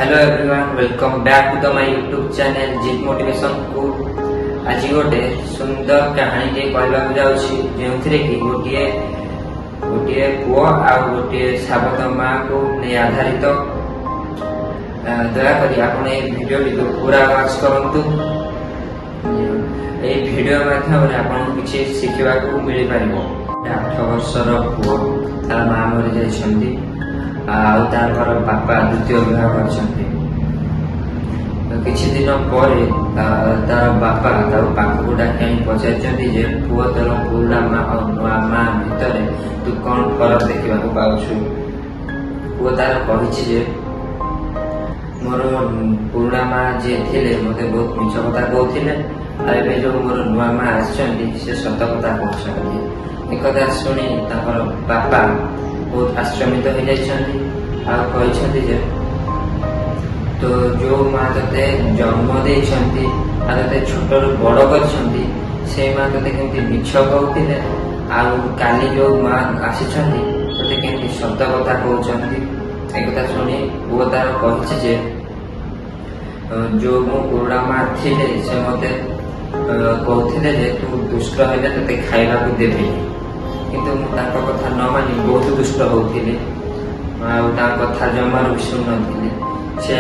Hello everyone, welcome back to the my YouTube channel Jeet motivation କୁ। ଆଜି ଗୋଟେ ସୁନ୍ଦର କାହାଣୀଟିଏ କହିବାକୁ ଯାଉଛି, ଯେଉଁଥିରେ କି ଗୋଟିଏ ଗୋଟିଏ ପୁଅ ଆଉ ଗୋଟିଏ ସାବତ ମାକୁ ନେଇ ଆଧାରିତ। ଦୟାକରି ଆପଣ ଏଇ ଭିଡ଼ିଓଟିକୁ ପୁରା ୱାଚ୍ କରନ୍ତୁ। ଏଇ ଭିଡ଼ିଓ ମାଧ୍ୟମରେ ଆପଣଙ୍କୁ କିଛି ଶିଖିବାକୁ ମିଳିପାରିବ। 8 ବର୍ଷର ପୁଅ, ତାର ମା ମରି ଯାଇଛନ୍ତି ଆଉ ତାଙ୍କର ବାପା ଦ୍ୱିତୀୟ ବିବାହ କରିଛନ୍ତି। ତ କିଛି ଦିନ ପରେ ତାର ବାପା ତାକୁ ପାଖକୁ ଡାକି ଆଣି ପଚାରିଛନ୍ତି ଯେ, ପୁଅ, ତୋର ପୁରୁଣା ମା ଆଉ ନୂଆ ମା ଭିତରେ ତୁ କଣ ଫରକ ଦେଖିବାକୁ ପାଉଛୁ? ପୁଅ ତାର କହିଛି ଯେ, ମୋର ପୁରୁଣା ମା ଯିଏ ଥିଲେ, ମୋତେ ବହୁତ ମିଛ କଥା କହୁଥିଲେ ଆଉ ଏବେ ଯୋଉ ମୋର ନୂଆ ମା ଆସିଛନ୍ତି, ସେ ସତ କଥା କହୁଛନ୍ତି। ଏକଥା ଶୁଣି ତାଙ୍କର ବାପା ବହୁତ ଆଶ୍ଚମ୍ବିତ ହେଇଯାଇଛନ୍ତି ଆଉ କହିଛନ୍ତି ଯେ, ତ ଯୋଉ ମା ତତେ ଜନ୍ମ ଦେଇଛନ୍ତି ଆଉ ତତେ ଛୋଟରୁ ବଡ କରିଛନ୍ତି, ସେ ମା ତତେ କେମିତି ମିଛ କହୁଥିଲେ ଆଉ କାଲି ଯୋଉ ମା ଆସିଛନ୍ତି, ତତେ କେମିତି ସତ କଥା କହୁଛନ୍ତି? ଏକଥା ଶୁଣି ପୁଅ ତାର କହିଛି ଯେ, ଯୋଉ ମୋ ପୁରୁଣା ମା ଥିଲେ, ସେ ମତେ କହୁଥିଲେ ଯେ ତୁ ଦୁଷ୍ଟ ହେଲେ ତତେ ଖାଇବାକୁ ଦେବିନି। କିନ୍ତୁ ମୁଁ ତାଙ୍କ କଥା ନ ମାନି ବହୁତ ଦୁଷ୍ଟ ହଉଥିଲି ଆଉ ତାଙ୍କ କଥା ଜମାରୁ ବି ଶୁଣୁନଥିଲି। ସେ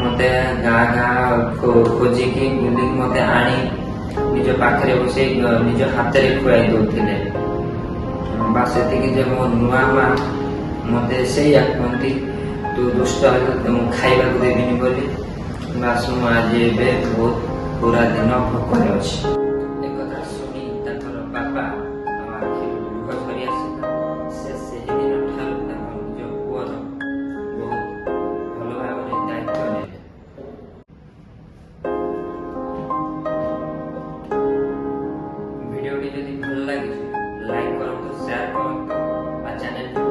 ମତେ ଗାଁ ଗାଁ ଖୋଜିକି ବୁଲିକି ମତେ ଆଣି ନିଜ ପାଖରେ ବସେଇ ନିଜ ହାତରେ ଖୁଆଇ ଦଉଥିଲେ। ବାସ୍ ସେତିକି ଯେ ମୋ ନୂଆ ମା ମତେ ସେଇଆ କୁହନ୍ତି, ତୁ ଦୁଷ୍ଟ ହେଲେ ତତେ ମୁଁ ଖାଇବାକୁ ଦେବିନି ବୋଲି। ବାସ୍, ମୁଁ ଆଜି ଏବେ ବହୁତ ପୁରା ଦିନ ଭୋକରେ ଅଛି। ଏକଥା ଶୁଣି ତାଙ୍କର ବାପା ଆଖିରୁ ଲୁହ ଝରି ଆସିଲା। ସେ ସେହିଦିନ ଠାରୁ ତାଙ୍କ ନିଜ ପୁଅର ବହୁତ ଭଲ ଭାବରେ ଦାୟିତ୍ୱ ନେଲେ। ଭିଡ଼ିଓଟି ଯଦି ଭଲ ଲାଗିଛି, ଲାଇକ୍ କରନ୍ତୁ, ସେୟାର କରନ୍ତୁ ଆଉ ଚ୍ୟାନେଲକୁ